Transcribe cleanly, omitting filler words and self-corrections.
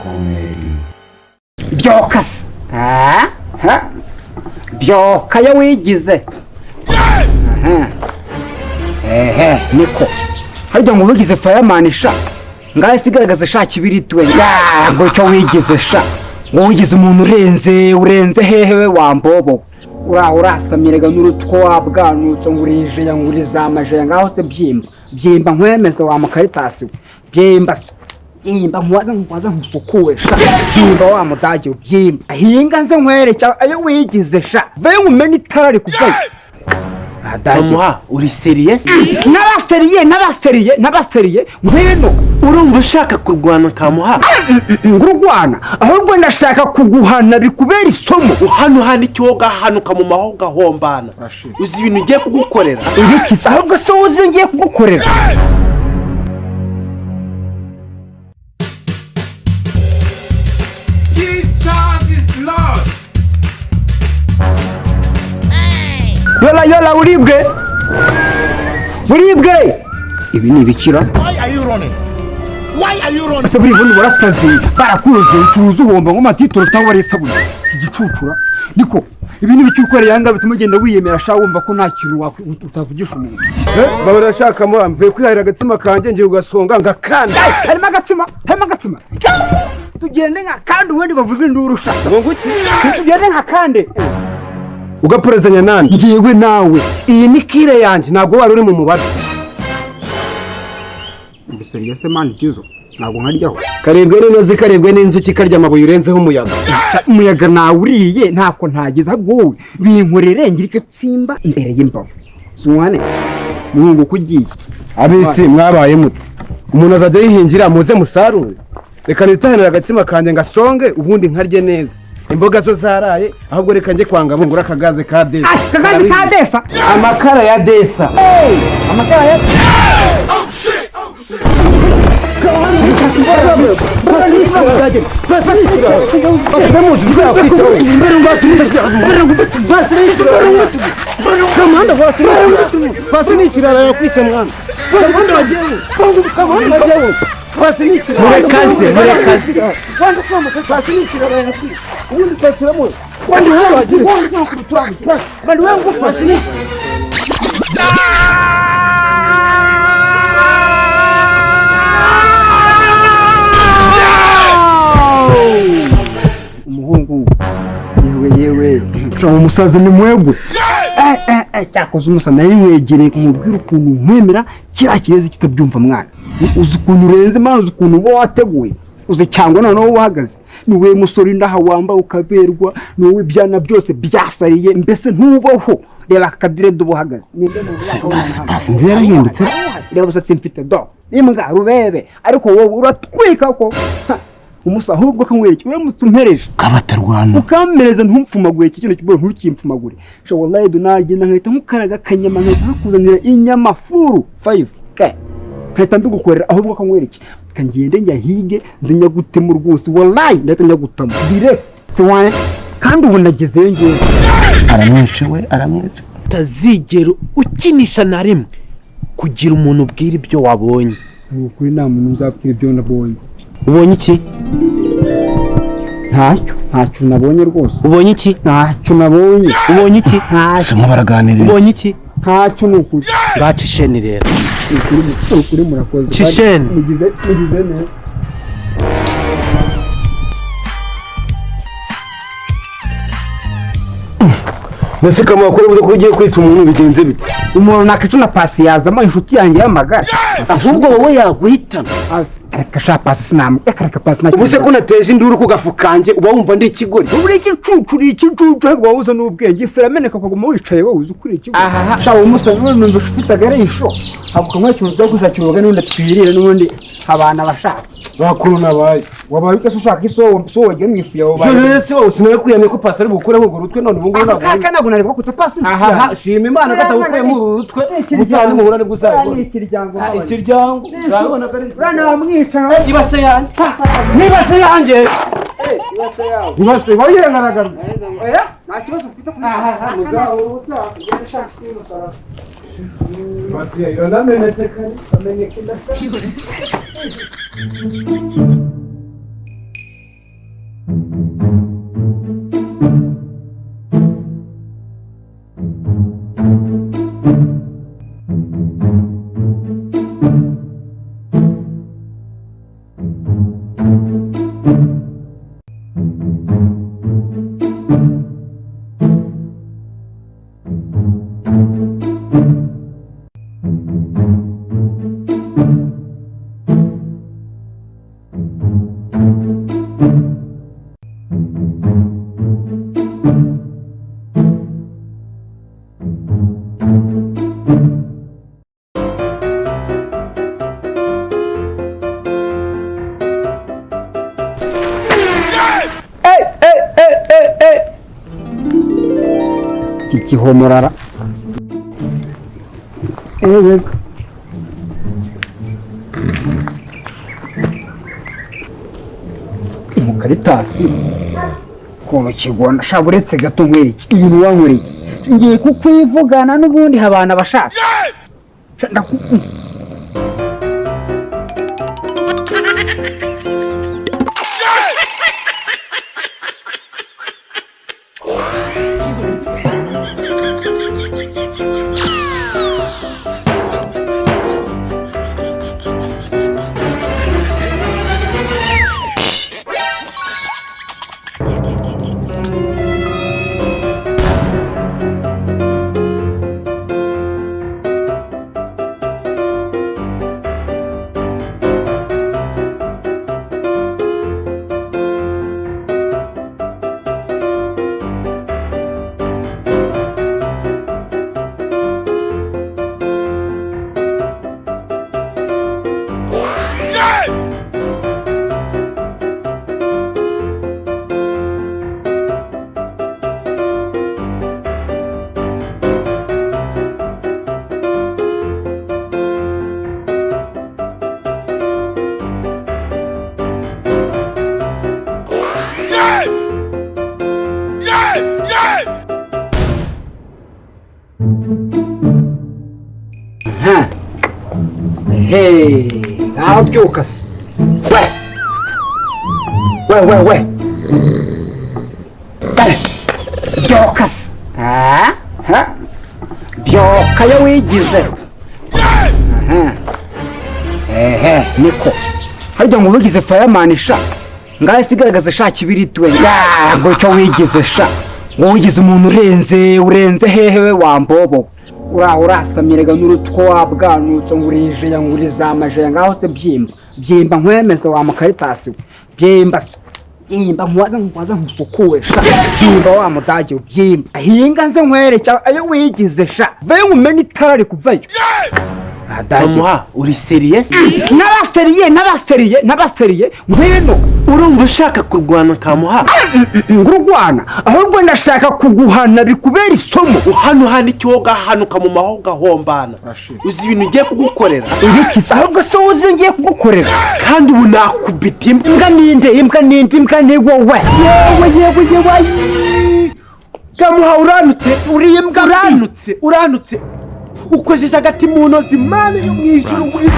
Comedy. Byoka se byoka yo wigize ehe niko harya ngo wigize fireman sha ngahe sigaragaza sha kibiritwe ngo cyo wigize sha ngo wigize umuntu urenze urenze hehe we wambobo urasamiraga n'urutwo wabwanutse ngo urije ya nguriza amaje ngaho se byimba byimba nkwemeza wa mukaritasi byimba byimba nkwaza nkusukuwe sha byimba wa mudage byimba hinga nze nkwereke ayo wigize sha be nkumena itara rikuvayo. Kamuha uri serious? Nabaseriye nabaseriye ngwino urumva ushaka kurwana Kamuha? Ngurwana ahubwo ndashaka kuguhana bikubera isomo. Uhana icyo gahanuka mu maho gahombana. Uzi ibintu ugiye kugukorera ibiki? Ahubwo se uzi ibyo ngiye kugukorera? Jesus is Lord. Yola yola uribwe uribwe ibi ni ibikira. Why are you running? Why are you running? Ese buri bundi warasaze barakuroze ucuruza uhomba ngo mazi yitora cyangwa warisabune iki gicucura niko ibi ni ibiki ukorera yanga bituma ugenda wiyemera sha wumva ko nta kintu utavugisha umuntu. Baba rashaka mo mvuye kwihahira agatsima kanjye ngiye ugasonga ngakanda. Harimo agatsima harimo agatsima tugende nka kandi ubundi bavuze induru sha ngo nguki tugende nka kande ugaporezanya nande ngiwe nawe iyi ni kire yanjye ntabwo wari uri mu mubare. Mbiseriye se man byizo ntabwo nkaryaho karibwe n'inozi karibwe n'inzuki karya amabuye urenzeho umuyaga. Umuyaga nawuriye ntako ntagize ahubwo wowe binkorere ngira icyo tsimba imbere y'imbavu zuwane muhungu kugiye abisi mwabaye mute umuntu azajya yihingira muze musarure reka nitahanira agatsima kanjye ngasonge ubundi nkarye neza imboga zo zaraye ahubwo reka njye kwanga bungura akagaze ka desa. Akagaze ka desa amakara ya desa amakara ya Umuhungu yewe yewe umusazi ni mwebwe cyakoze umusa nari mwegereye kumubwira ukuntu nkwemera kiriya kirezi kitabyumva mwana uzi ukuntu urenze mwana uzi ukuntu uba wateguye uzi cyangwa noneho uhagaze ni wowe musore ndaha wambaye ukaberwa ni wowe ibyana byose byasariye mbese ntubaho reba akadirede uba uhagaze inzu yarahindutse reba ubusatsi mfite do imbwa rubebe ariko wowe uratwika ko umusa ahubwo kamwereke uramutse umpereje kabatarwana ukampereza ntumpfumagure iki kintu kiboro ntukimpfumagure sha wallahi dunagenda nkahita nkukaraga akanyama nkahita nkakuzanira inyama furu 5 k nkahita mbigukorera ahubwo kamwereke kangende njya hige nze nyagutema rwose wallahi ndahita nyagutama direct siwane kandi ubu nagezeyo ngewe. Aramwica we aramwica utazigera ukinisha na rimwe kugira umuntu ubwira ibyo wabonye. Ni ukuri nta muntu uzabwira ibyo nabonye. Ubonye iki? Ntacyo ntacyo nabonye rwose. Ubonye iki? Ntacyo nabonye. Ubonye iki? Ntacyo. Baraganirira. Ubonye iki? Ntacyo ni ukuri. Bacisheni rero. Ukuri murakoze. Cisheni. Mugize neza. Mbese Kamuha ko uvuze ko ugiye kwica umuntu bigenze bite? Umuntu nakica na pasi yazamo inshuti yanjye y'amagara ahubwo wowe yaguhitana. Reka sha pasi sinamu reka pasi ubu se ko nateje induru ku gafu kanjye uba wumva ndi ikigori uri igicucu uri igicucu ariko wowe uza n'ubwenge ifu irameneka ukaguma wicaye wowe uzi ukuri ikigori. Aha sha uwo musore numva ufite agarisho habuka nk'ikintu cyo gushakira ubuga n'ubundi twirire n'ubundi abana bashatse bakuru nabaye wabaye ute se ushaka iso so wagiye mu ifu yawe baye rero se wowe sinari ko pasi ari bukureho urwo rutwe none ubu ngubu ntabwo aka ntabwo nari bwo pasi. Aha shima Imana ko atagukuyemo uru rutwe ubutaha nimuhura nibwo uzabibona. Ikiryango ikiryango uzabibona ko ari urana wamwica ibase yanjye nibase yanjye ibase yawe ibase bayirengaragaza oya nta kibazo mfite kuri aha muzahura ubutaha ibase iranamenetse kare ameneka. Gihomorara. Yego. Umukaritasi ukuntu kigona sha, uretse gato nkwereke ibintu wankoreye, ngiye kukwivugana n'ubundi habana abashaka. Sha, Ha. Hey, ngaho byuka se. We. We we we. Dale. Byuka se. Ha? Ha? Byuka yo wigize. Aha. Ehe, niko. Harya ngo wigize fireman sha. Ngaho sigaragaza sha kibiriti we. Ngo icyo wigize sha. Ngo wigize umuntu urenze, urenze hehe we wambobo. Ura urasamirega n'urutwo wabwanutse ngo urije ya ngo urizamaje, ngaho se byimba byimba nkwemeze wa mukaritasi we. Byimba se, byimba nkwaza nkwaza nkusukuwe sha, byimba wa mudage we, byimba hinga nze nkwereke ayo wigize sha, be nkumene itara rikuvayo. Adage. Kamuha, uri serious? N'abaseriye n'abaseriye n'abaseriye, ngwino. Urumva ushaka kurwana, Kamuha? Ngurwana, ahubwo ndashaka kuguhana bikubera isomo. Uhana uhana icyo gahanuka mu maho gahombana. Uzi ibintu ugiye kugukorera? Ibiki se? Ahubwo se wowe uzi ibyo ngiye kugukorera? Kandi ubu nakubita imbwa. Imbwa ninde? Imbwa ninde? Imbwa ni wowe. Yewe yewe yewe, ayi. Kamuha, uranutse. Uri imbwa mbi. Uranutse, uranutse, ukojeje agati mu ntozi. Mana yo mu ijuru, nguri.